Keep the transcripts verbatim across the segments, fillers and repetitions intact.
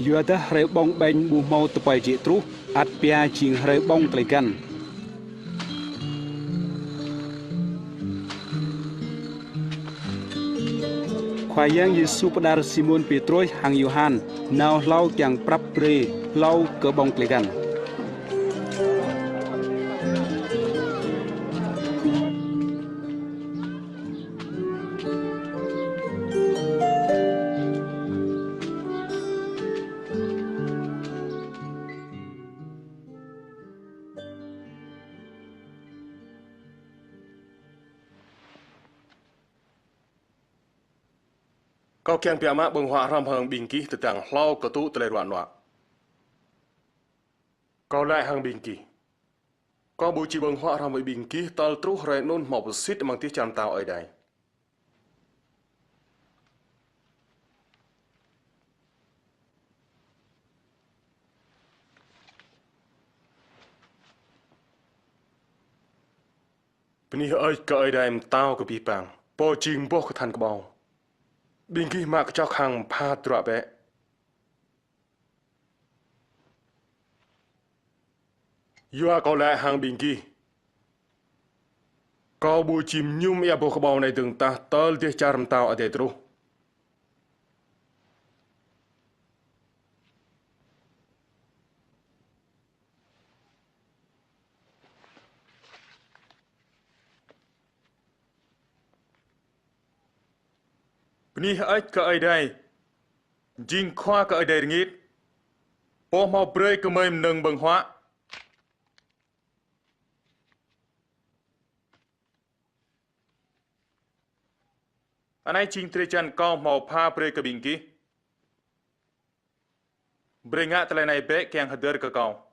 Yua dah hrơi ƀơ̆ng ƀañ ƀu hmâo tơpai jĕ truh, ăt pia jing hrơi ƀơ̆ng tơlơi găn. Khua Yang Yêsu pơđar Simôn Pêtrôs hăng Yôhan nao hlâo kiăng prăp brơi hlâo kơ ƀơ̆ng tơlơi găn. Kâo kiăng biă mă ƀơ̆ng huă hrŏm hăng ƀing gih tơdang hlâo kơ tŭ tơlơi ruă nuă. Kâo laĭ hăng ƀing gih, kâo ƀu či ƀơ̆ng huă hrŏm hăng ƀing gih tơl truh hrơi anŭn hmâo pơsit amăng dêh čar pơtao Ơi Adai. Bơni hơơč kơ Ơi Adai pơtao kơ abih bang, Pô jing boh kơthan kơƀâo. Ƀing gih mă kơčŏk hăng pha tơdruă bĕ. Yua kâo laĭ hăng ƀing gih, kâo ƀu či mơñum ia boh kơƀâo anai dơ̆ng tah tơl dêh čar pơtao adai truh. Bơni hơơč kơ Ơi Adai, jing Khua kơ Ơi Adai rơngit, Pô hmâo brơi kơ mơi mơnơ̆ng ƀơ̆ng huă. Anai jing drơi jan kâo hmâo pha brơi kơ ƀing gih. Brơi ngă tơlơi anai bĕ kiăng hơdơr kơ kâo.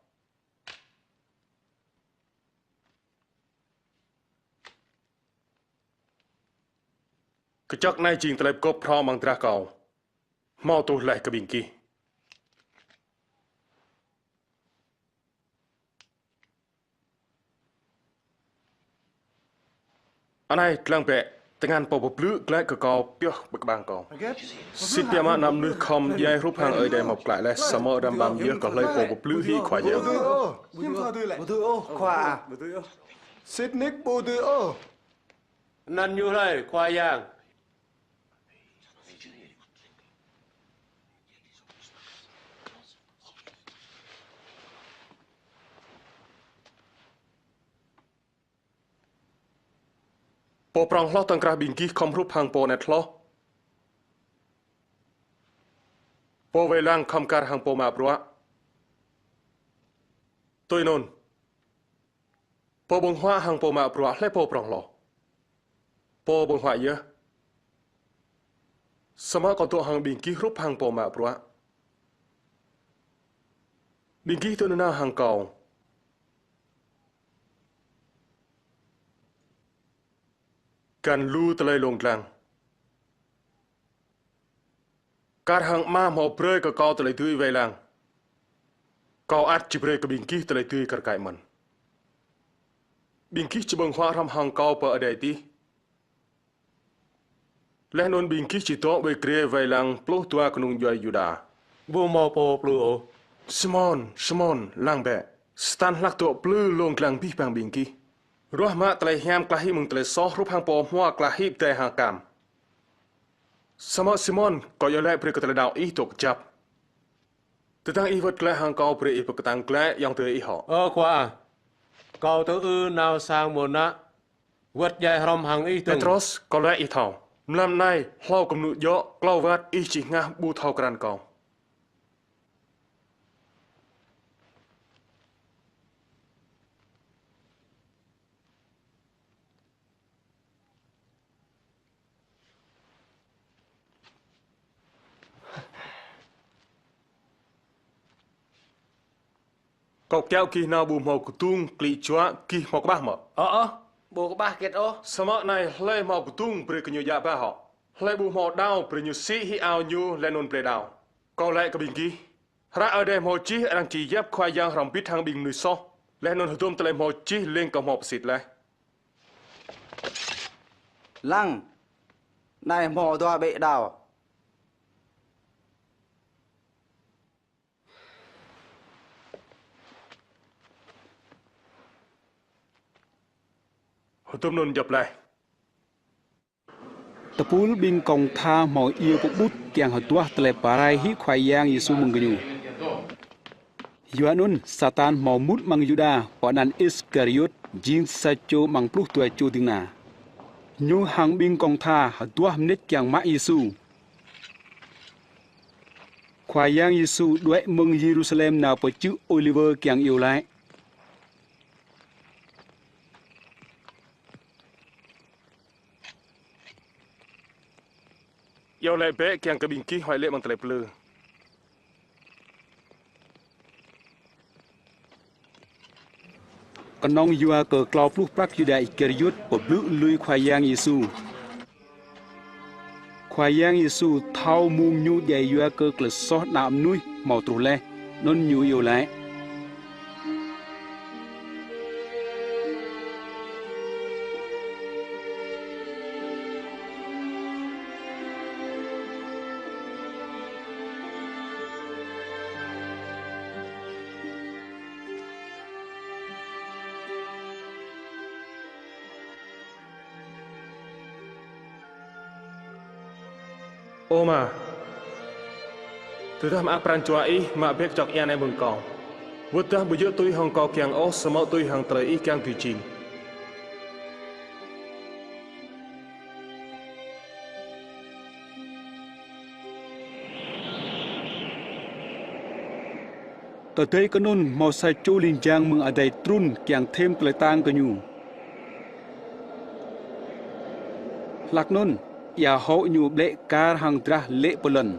Kơčŏk anai jing tơlơi pơgop phrâo amăng drah kâo, hmâo truh laih kơ ƀing gih. Anai, lăng bĕ, tơngan Pô pơblư̆ glaĭ kơ kâo pioh ƀơi kơƀang kâo. Sĭt biă mă ană mơnuih khŏm djai hrup hăng Ơi Adai hmâo pơklaih laih, samơ̆ răm ƀăm yơh kơ hlơi Pô pơblư̆ hĭ Khua Yang. Ƀu dưi ôh, Khua. Sĭt nik ƀu dưi ôh. Anăn ñu hlơi, Khua Yang? Pô prŏng hloh tŏng krah ƀing gih khŏm hrup hăng pô anet hloh. Pô wai lăng khŏm kar hăng pô mă bruă. Tui anŭn, pô ƀơ̆ng huă hăng pô mă bruă hlơi pô prŏng hloh? Pô ƀơ̆ng huă yơh. Samơ̆ kâo dŏ hăng ƀing gih hrup hăng pô mă bruă. Ƀing gih dŏ nanao hăng kâo găn lu tơlơi lông dlăng. Kar hăng Ama hmâo brơi kơ kâo tơlơi dưi wai lăng, kâo ăt či brơi kơ ƀing gih tơlơi dưi kar kaĭ mơ̆n. Ƀing gih či ƀơ̆ng huă hrŏm hăng kâo pơ adai adih. Laih anŭn ƀing gih či dŏ ƀơi grê wai lăng pluh dua kơnung djuai Yuđa. Ƀu hmâo pô plư ôh. Simôn, Simôn, lăng bĕ. Satan hlak dŏ plư lông dlăng abih bang ƀing gih. Ruah mă tơlơi hiam klah hĭ mơ̆ng tơlơi soh hrup hăng pô hmua klah hĭ pơdai hăng akam. Samơ̆ Simôn, kâo iâu laĭ brơi kơ tơlơi đaŏ ih dŏ kơjăp. Tơdang ih wơ̆t glaĭ hăng kâo brơi ih pơkơtang glaĭ ayŏng adơi ih hŏ. Ơ Khua, kâo tơ ư nao sang mơnă wơ̆t djai hrŏm hăng ih dơ̆ng. Pêtrôs, kâo laĭ ih thâo. Mlam anai, hlâo kơ mơnŭ djŏ, klâo wơ̆t ih či hngah ƀu thâo krăn kâo. Kâo kiaŏ gih nao ƀu hmâo kơdŭng klĭ juă, gih hmâo kơƀah mơ̆? Ơ ơ, ƀu kơƀah hơget ôh. Samơ̆ anai hlơi hmâo kơdŭng brơi kơ ñu djă ba hŏ. Hlơi ƀu hmâo đao brơi ñu sĭ hĭ ao ñu laih anŭn blơi đao. Kâo laĭ kơ ƀing gih, hră Ơi Adai hmâo čih arăng či yap Khua Yang hrŏm hơbĭt hăng ƀing mơnuih soh. Laih anŭn hơdôm tơlơi hmâo čih lêng kơ hmâo pơsit laih. Lăng, anai hmâo dua ƀĕ đao. Hơdôm anŭn djŏp laih. Tơpul ƀing kông tha hmâo iâu pơƀut kiăng hơduah tơlơi pơrai hĭ Khua Yang Yêsu mơ̆ng gơñu. Yua anŭn Satan hmâo mŭt amăng Yuđa, pô anăn Iskariôt, jing sa čô amăng pluh dua čô ding kơna. Ñu hăng ƀing kông tha hơduah mơneč kiăng mă Yêsu. Khua Yang Yêsu đuaĭ mơ̆ng Yêrusalem nao pơ čư̆ Ôliwơ kiăng iâu laĭ: Iâu laĭ bĕ kiăng kơ ƀing gih huăi lê̆ amăng tơlơi plư. Kơnơ̆ng yua kơ klâo pluh prăk Yuđa Iskariôt pơblư̆ lui Khua Yang Yêsu. Khua Yang Yêsu thâo mông ñu djai yua kơ tơlơi soh ană mơnuih hmâo truh laih, anŭn ñu iâu laĭ: Ơ Ama, tơdah mơak pran jua Ih, mă bĕ kơčŏk ia anai mơ̆ng kâo. Wơ̆t tơdah ƀu djơ̆ tui hăng kâo kiăng ôh, samơ̆ tui hăng tơlơi Ih kiăng dưi jing. Tơdơi kơ anŭn hmâo sa čô ling jang mơ̆ng adai trŭn kiăng thêm tơlơi tang kơ ñu. Hlak anŭn, ia hŏ ñu ƀlĕ kar hăng drah lê̆ pơ lŏn.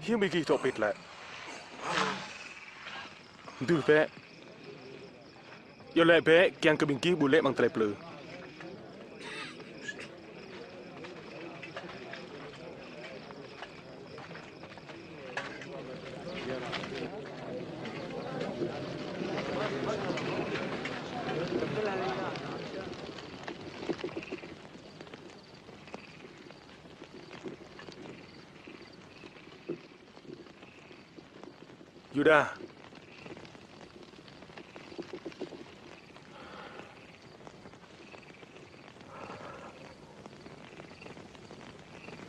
Hiư̆m ƀing gih dŏ pĭt lĕ? Dưh bĕ. Iâu laĭ bĕ kiăng kơ ƀing gih ƀu lê̆ amăng tơlơi plư. Yuđa.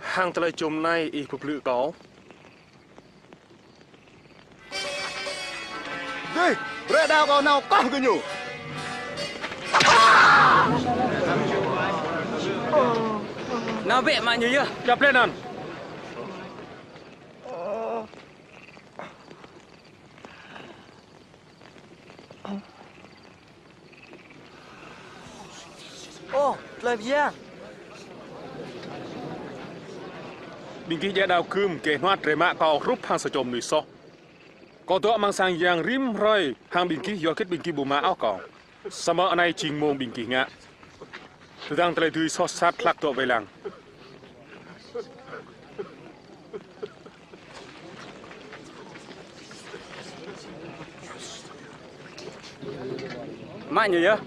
Hăng tơlơi čum anai ih pơblư̆ kâo? Dih, brơi đao kâo nao koh gơñu. Nao bĕ mă ñu yơh. Djŏp laih anŭn. Ơ, tơlơi pơyang. Ƀing gih djă đao gưm kơ hnuăt rai mă kâo hrup hăng sa čô mơnuih soh. Kâo dŏ amăng sang yang rĭm hrơi hăng ƀing gih yua hơget ƀing gih ƀu mă ôh kâo. Samơ̆ anai jing mông ƀing gih ngă. Tơdang tơlơi dưi soh sat hlak dŏ wai lăng. Mă ñu yơh.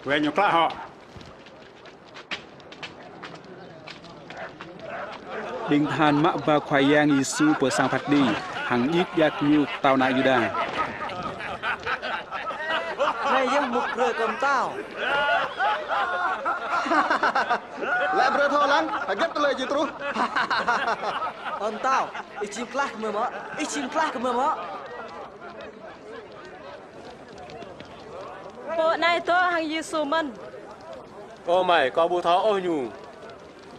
Wai ñu klă hŏ. Ƀing tơhan mă ba Khua Yang Yêsu pơ sang phat kơđi, hăng djik djak ñu pơtao ană Yuđa. Anai yơh mŭk brơi kơ pơtao. Lĕ brơi thâo lăng, hơget tơlơi či truh. Ơ pơtao, ih či pơklaih kơ gơmơi mơ̆? Ih či pơklaih kơ gơmơi mơ̆? Pô anai dŏ hăng Yêsu mơ̆n. Ơ amai, kâo ƀu thâo ôh ñu.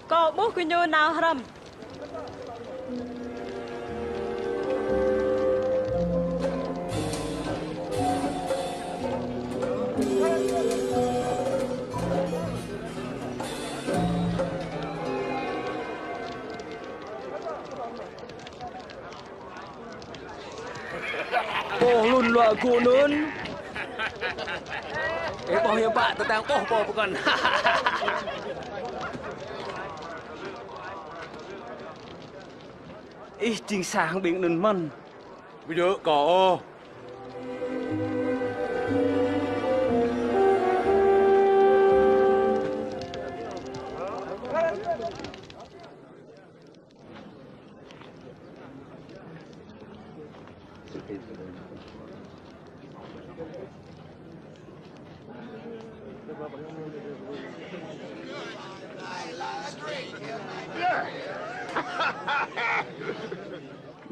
Kâo ƀuh gơñu nao hrŏm. Pô hlŭn luă gŭ anŭn. Ih ƀuh hiư̆m pă tơdang ƀuh pô pơkŏn. Ih jing sa hăng ƀing anŭn mơ̆n. Ƀu djơ̆ kâo ôh.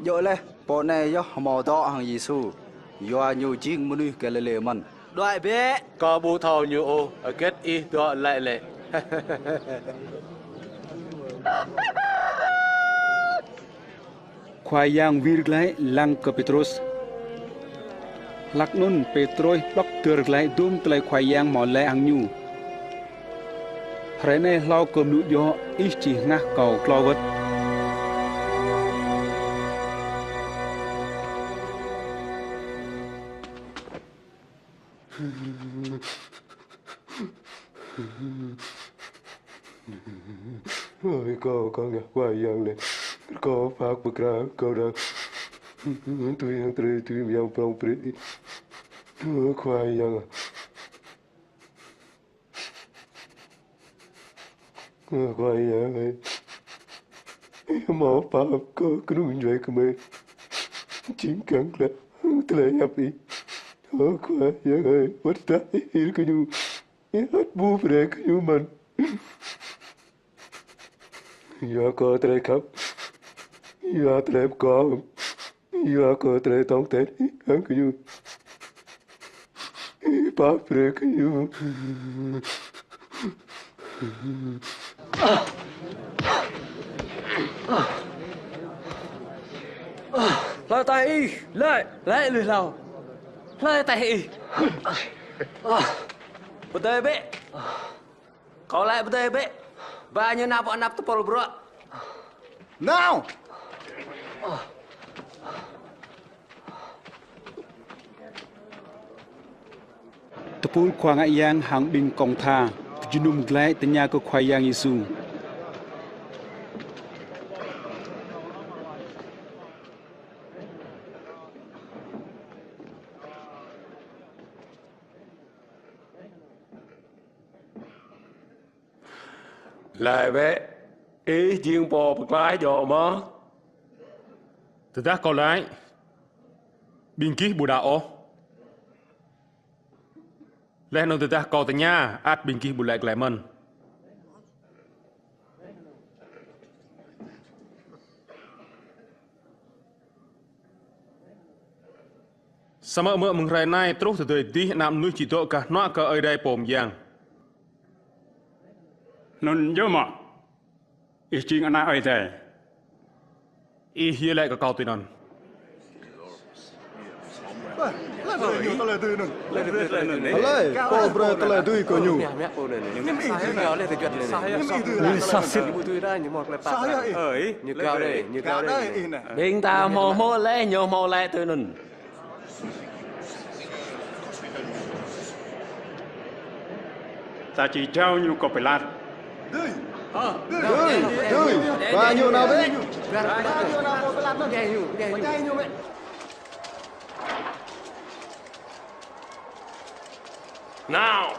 Djơ̆ laih, pô anai yơh hmâo dŏ hăng Yêsu, yua ñu jing mơnuih Galilê mơ̆n. Đuaĭ bĕ. Kâo ƀu thâo ñu ôh, hơget ih dŏ laĭ lĕ? Khua Yang wir glaĭ lăng kơ Pêtrôs. Hlak anŭn Pêtrôs blŏk dơr glaĭ dôm tơlơi Khua Yang hmâo laĭ hăng ñu: Hrơi anai hlâo kơ mơnŭ djŏ, ih či hơngah kâo klâo wơ̆t. Ơi, kâo, kâo ngă Khua Yang lĕ. Kâo pơpha pơkra kâo đa. Tui hăng tơlơi tui mơyang prong prĭ. Ơ Khua Yang. Ơ Khua Yang ơi, hmâo pap kơ kơnung djuai kơmơi. Jing kiăng glaĭ hăng tơlơi hiăp Ih. Ơ Khua Yang ơi, wơ̆t tơdah Ih hil kơ ñu, Ih ăt ƀu brơi kơ ñu mơ̆n. Yua kơ tơlơi khăp, yua tơlơi pơkŏn, yua kơ tơlơi tong ten hăng gơñu. Pap brơi kơ ñu. Hlơi taih ih? Laĭ, laĭ lui hlâo. Hlơi taih ih? Pơdơi bĕ. Kâo laĭ pơdơi bĕ, ba ñu nao pơ anăp tơpul bruă. Nao! Tơpul khua ngă yang hăng ƀing kông tha pơjơnum glaĭ tơña kơ Khua Yang Yêsu. Laĭ bĕ, ih jing pô pơklaih djơ̆ mơ̆? Tơdah kâo laĭ, ƀing gih ƀu đaŏ ôh. Laih anŭn tơdah kâo tơña, ăt ƀing gih ƀu laĭ glaĭ mơ̆n. Samơ̆ mơ̆ng hrơi anai truh tơdơi adih Ană Mơnuih či dŏ gah hnuă kơ Ơi Adai Pô Mơyang. Anŭn yơh mơ̆ ih jing Ană Ơi Adai? Ih yơh laĭ kơ kâo tui anŭn. Hlơi pô brơi tơlơi dưi kơ ñu? Ñu sa sĭt. Ƀing ta hmâo hmư̆ laih ñu hmâo laĭ tui anŭn. Ta či jao ñu kơ Pilat. Dưi, dưi, ba ñu nao bĕ. Nao.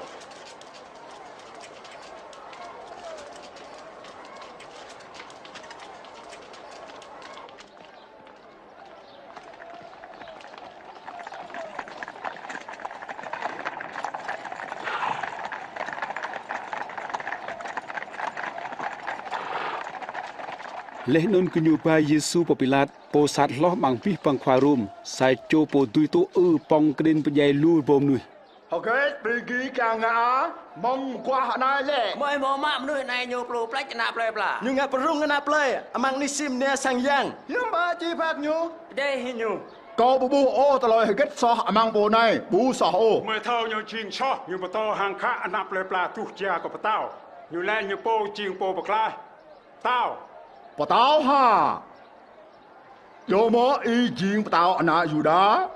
Laih anŭn gơñu ba Yêsu pơ Pilat, pô sat hloh amăng abih bang khua Rôm, sa čô pô dưi tŭ ư pŏng kơđĭn pơdjai lu rơbâo mơnuih. Hơget ƀing gih kiăng ngă mơ̆ng mơguah anai lĕ? Mơi hmâo mă mơnuih anai ñu plư pleč ană plơi pla. Ñu ngă pơrŭng ană plơi amăng anih sim bơnia sang yang. Hiư̆m pă či phat ñu? Pơdjai hĭ ñu. Kâo ƀu ƀuh ôh tơlơi hơget soh amăng pô anai, ƀu soh ôh. Gơmơi thâo ñu jing soh, ñu pơtô hăng khă ană plơi pla tuh jia kơ pơtao. Ñu laĭ ñu pô jing pô pơklaih. Pơtao. Pơtao hă? Djơ̆ mơ̆ ih jing pơtao ană Yuđa?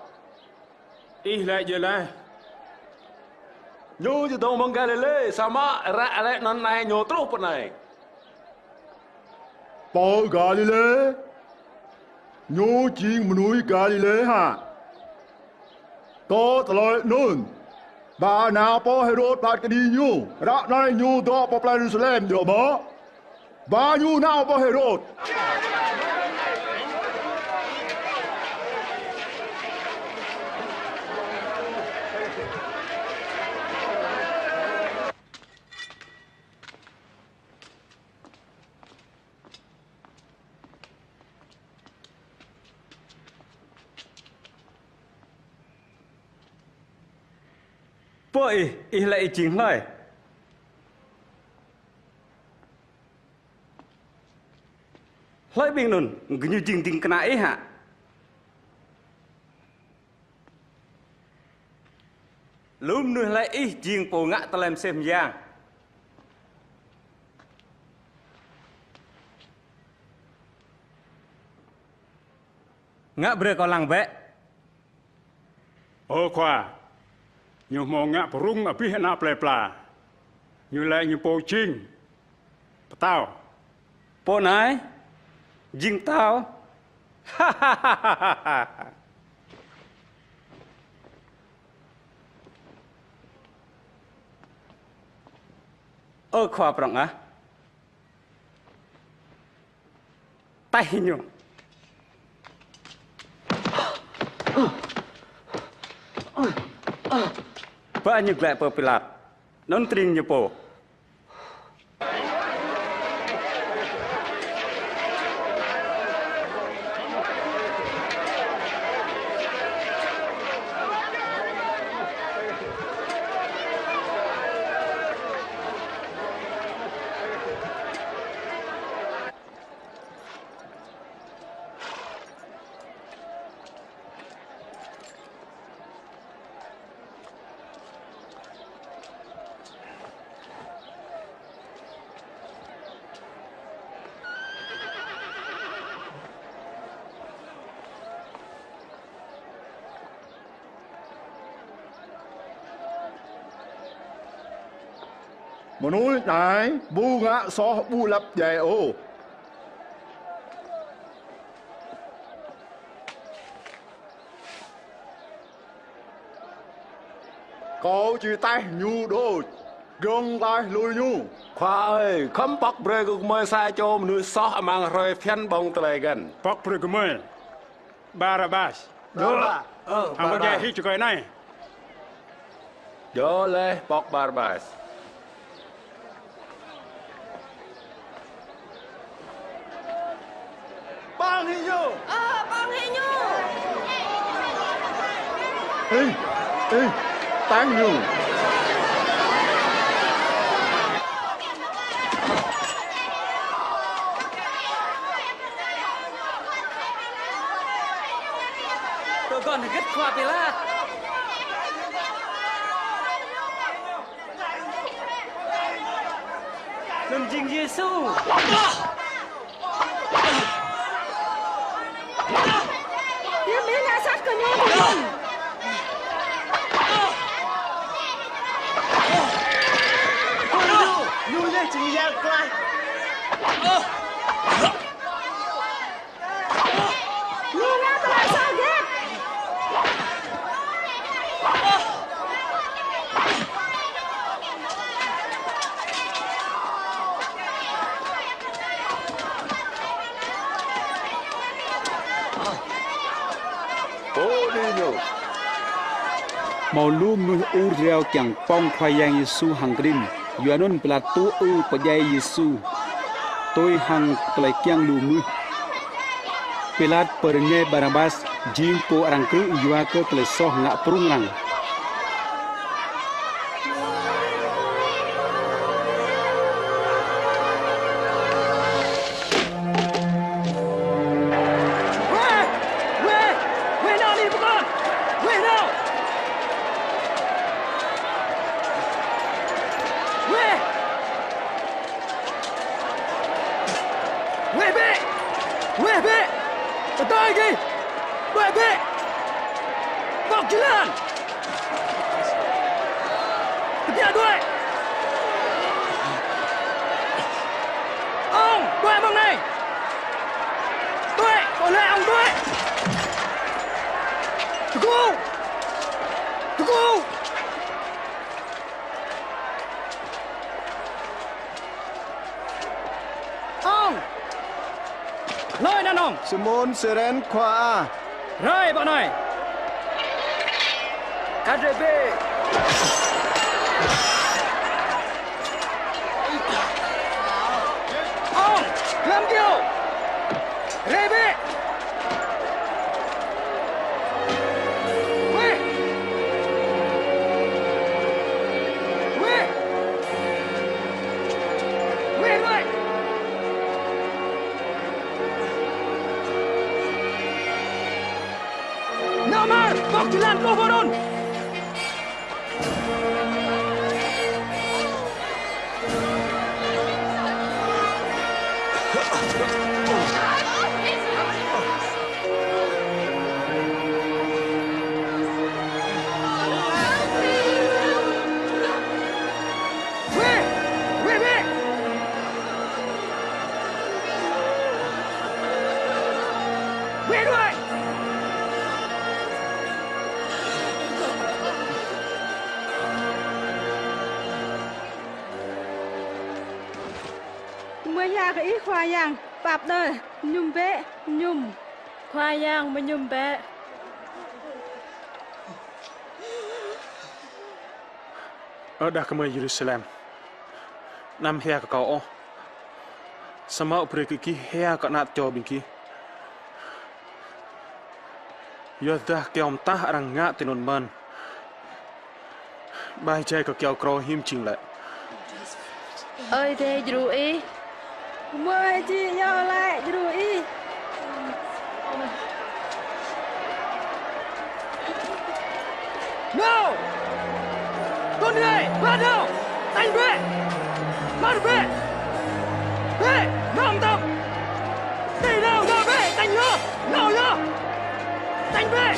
Ih laĭ djơ̆ laih. Ñu či dŏng mơ̆ng Galilê, samơ̆ ră lĕ anŭn anai ñu truh pơ anai. Pơ Galilê? Ñu jing mơnuih Galilê hă? Kơ tơlơi anŭn, ba nao pơ Hêrôd phat kơđi ñu, ră anai ñu dŏ pơ plơi Yêrusalem djơ̆ mơ̆? Ba ñu nao pơ Hêrôd. Pô ih, ih laĭ ih jing hlơi? Hlơi ƀing anŭn, gơñu jing ding kơna ih hă? Lu mơnuih laĭ ih jing pô ngă tơlơi mơsêh mơyang. Ngă brơi kâo lăng bĕ. Ơ khua, ñu hmâo ngă pơrŭng abih ană plơi pla. Ñu laĭ ñu pô jing pơtao. Pô anai jing pơtao. Ơ khua prŏng ah. Taih ñu. Ba ñu glaĭ pơ Pilat. Anŭn tring ñu pô. Mơnuih anai ƀu ngă soh ƀu lăp djai ôh. Kâo či taih ñu đôč, giŏng laih lui ñu. Khua ơi, khŏm pŏk brơi kơ gơmơi sa čô mơnuih soh amăng hrơi phiăn ƀơ̆ng tơlơi găn. Pŏk brơi gơmơi. Barabas. Djơ̆. Barabas. Ơ, hăng Barabas. Pơdjai hĭ čơkơi anai. Djơ̆ laih, pŏk Barabas. Păng hĭ ñu. Ơ, păng hĭ ñu. Ê, ê, tang ñu. Tơguan hơget khua Pilat. Anŭn jing Yêsu. Yơh ƀing ngă sat kơ ñu. Ñu, ñu laĭ jing yang klaih. Ñu ngă tơlơi soh hơget? Pô anai ñu. Hmâo lu mơnuih ur rao kiăng pŏng Khua Yang Yêsu hăng kơđĭn. Yua anŭn Pilat tŭ ư pơdjai Yêsu tui hăng tơlơi kiăng lu mơnuih. Pilat pơrơngai Barabas jing pô arăng krư̆ yua kơ tơlơi soh ngă pơrŭng arăng. Weh! Weh! Weh anŭn Bĕ! Pơdơi gih! Đuaĭ bĕ! Bok jơlan! Kơtiă đuaĭ! Ong, đuaĭ mơ̆ng anai! Đuaĭ, kâo laĭ ong đuaĭ! Tơgŭ! Tơgŭ! Ong! Hlơi anăn ong? Simôn Sirên, Khua ah. Rai ƀơi anai. Khăt rai bĕ. Ong! Glăm kơyâo! Rai bĕ! Weh! Weh! Weh, weh! Nao mơ̆, bok jơlan pluh pơ anŭn! Weh! Weh, weh! Weh đuaĭ! Mơ̆ hia kơ Ih Khua Yang, pap đơi, mơñum bĕ, mơñum. Khua Yang, mơñum bĕ. Ơ đah kơmơi Yêrusalem, anăm hia kơ kâo ôh, samơ̆ brơi kơ gih hia kơ ană tơčô ƀing gih. Yua dah kyâo mơtah arăng ngă tui anŭn mơ̆n, ƀai jai kơ kyâo krô hiư̆m jing lĕ. Ơi Adai djru ih. Mơi či iâu laĭ djru ih. Nao! Tơl anai, ba nao! Tañ bĕ! Mơ̆r bĕ! Bĕ! Nao mơtam! Tơl nao, nao bĕ! Tañ nao! Nao yơh! Tañ bĕ!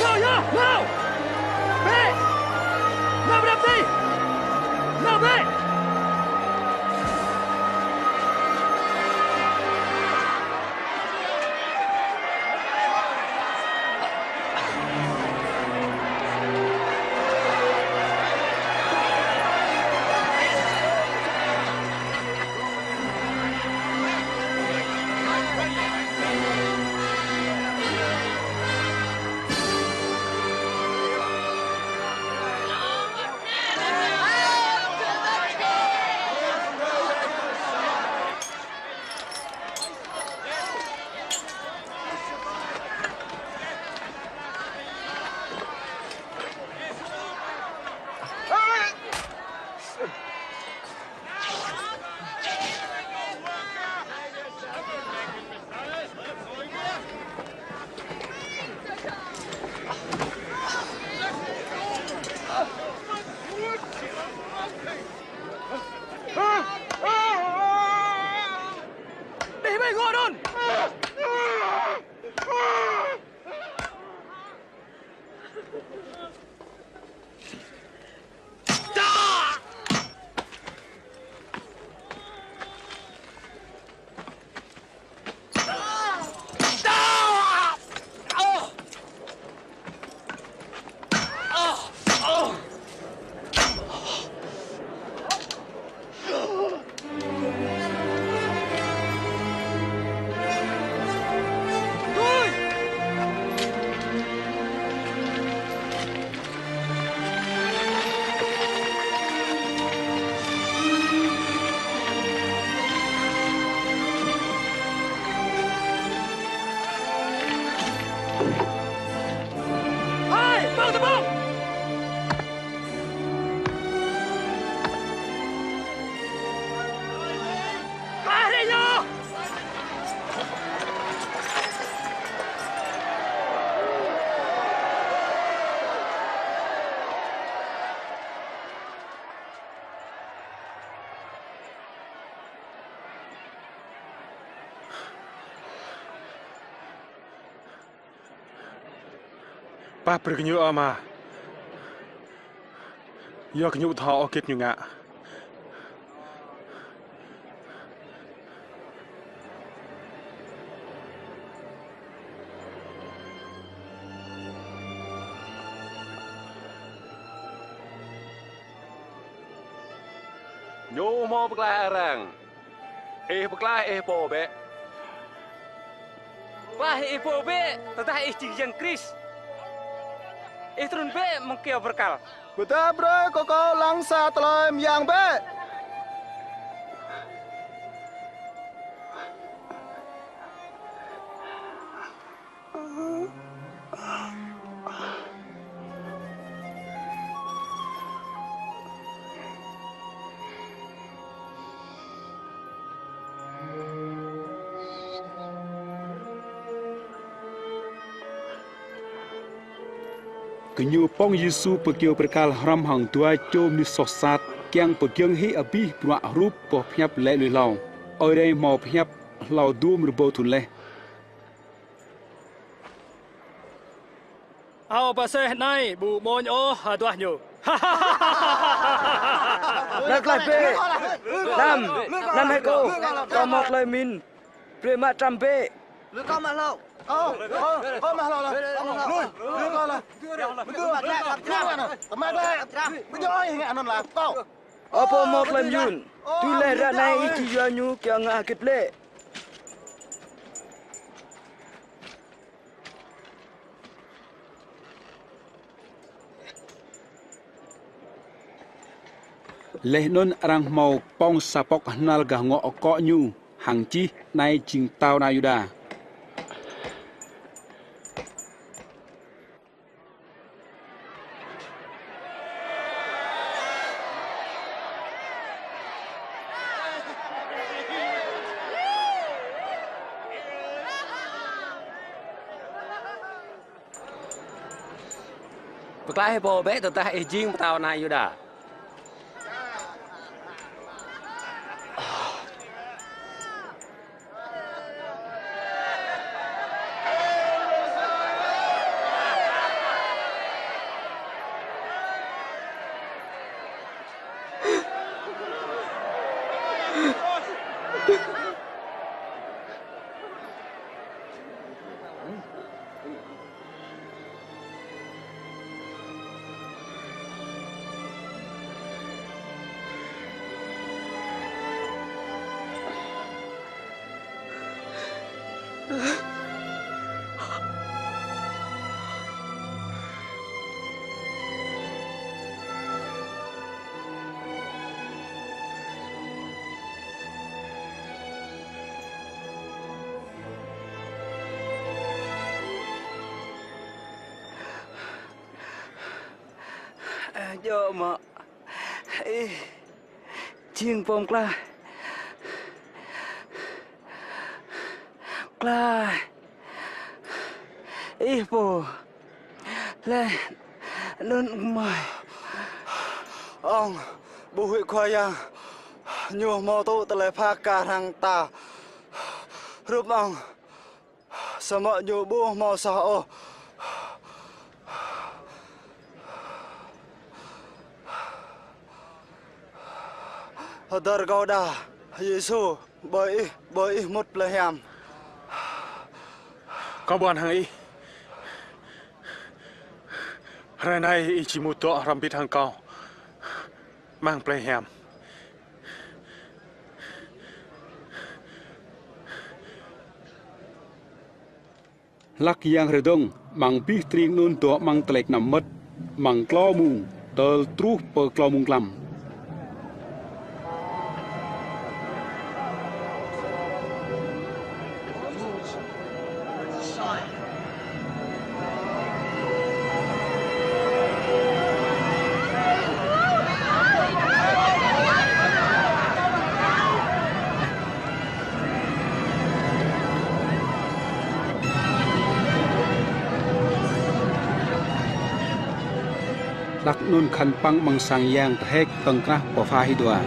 Nao yơh! Nao! Bĕ! Nao pơđăp tih! Nao bĕ! Pap brơi gơñu, Ama. Yua gơñu ƀu thâo ôh hơget ñu ngă. Ñu hmâo pơklaih arăng. Ih pơklaih ih pô bĕ. Pơklaih ih pô bĕ, tơdah ih jing Yang Krist. Ih trŭn bĕ mơ̆ng kơyâo bơrkal. Pơdah brơi kơ kâo lăng sa tơlơi mơyang bĕ. Gơñu pŏng Yêsu pơ kơyâo bơrkal hrŏm hăng dua čô mơnuih soh sat, kiăng pơgiŏng hĭ abih bruă hrup boh pơhiăp laĭ lui hlâo: Ơi Adai hmâo pơhiăp hlâo dôm rơbâo thŭn laih. Ao pơseh anai ƀu amoñ ôh hơduah ñu. Nao tơklaih bĕ. Anăm, anăm hĕ kâo. Kâo hmâo tơlơi pơmĭn. Brơi mă tram bĕ. Lui kâo mă hlâo. Kâo, kâo, kâo mă hlâo lah. Lui, lui kâo lah. Mơ̆n tơ̆, tram, tram. Tơmă glaĭ. Mơ̆n tơ̆ ơi, ngă anŭn lah. Kâo. Ơ pô hmâo tơlơi mơyun. Tui laih ră anai ih či yua ñu kiăng ngă hơget lĕ? Laih anŭn arăng hmâo pŏng sa pŏk hnal gah ngŏ akŏ ñu, hăng čih: Anai jing Pơtao Ană Yuđa. Pơklaih ih pô bĕ tơdah ih jing Pơtao Ană Yuđa. Ơ, djơ̆ mơ̆ ih jing Pô Pơklaih. Pơklaih ih pô laih anŭn mơ̆? Ŏng, ƀuh hĭ Khua Yang, Ñu hmâo tŭ tơlơi pha kar hăng ta. Hrup Ŏng, samơ̆ Ñu ƀu hmâo soh ôh. Hơdơr kâo đa, Yêsu, ƀơi Ih, ƀơi Ih mŭt plei hiam. Kâo ƀuăn hăng Ih. Hrơi anai Ih či mŭt dŏ hrŏm hơbĭt hăng kâo amăng plei hiam. Hlak yang hrơi dơ̆ng, amăng abih tring anŭn dŏ amăng tơlơi kơnăm mơmŏt, amăng klâo mông, tơl truh pơ klâo mông tlam. Hlak anŭn khăn păng amăng sang yang tơhek tơ̆ng krah pơpha hĭ dua.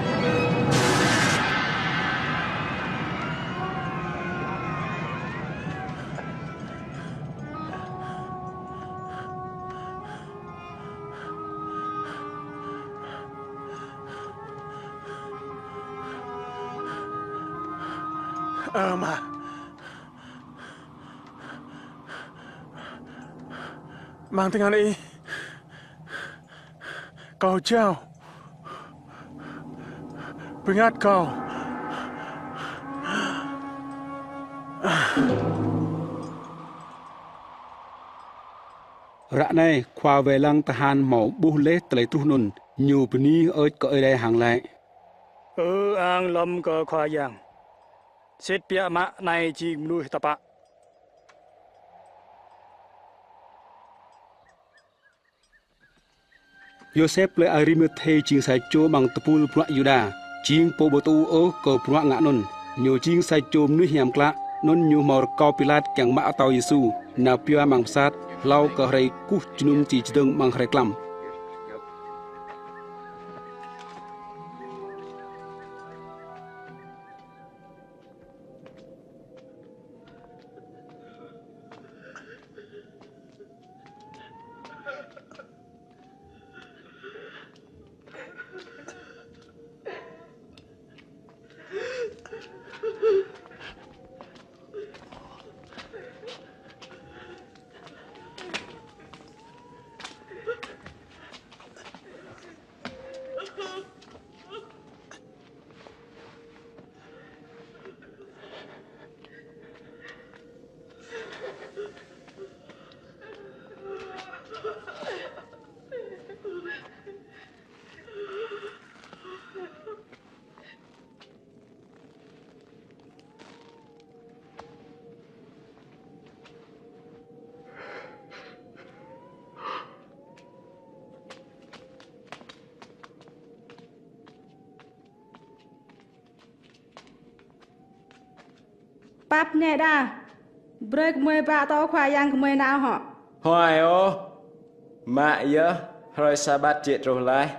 Ơ Ama, amăng tơngan Ih kâo jao. Bơngăt kâo. Ră anai, khua wai lăng tơhan hmâo ƀuh laih tơlơi truh anŭn, ñu bơni hơơč kơ Ơi Adai hăng laĭ: Ư ang lŏm kơ Khua Yang. Sĭt biă mă anai jing mơnuih tơpă. Yôsep plơi Arimathê jing sa čô amăng tơpul bruă Yuđa, jing pô ƀu tŭ ôh kơ bruă ngă anŭn. Ñu jing sa čô mơnuih hiam klă, anŭn ñu hmâo rơkâo Pilat kiăng mă atâo Yêsu, nao pioh amăng pơsat, hlâo kơ hrơi kơkuh jơnum či čơdơ̆ng amăng hrơi klăm. Pap ñe đa, brơi gơmơi ba atâo Khua Yang gơmơi nao hŏ. Huai ôh, mă yơh, hrơi Sabat jĕ truh laih.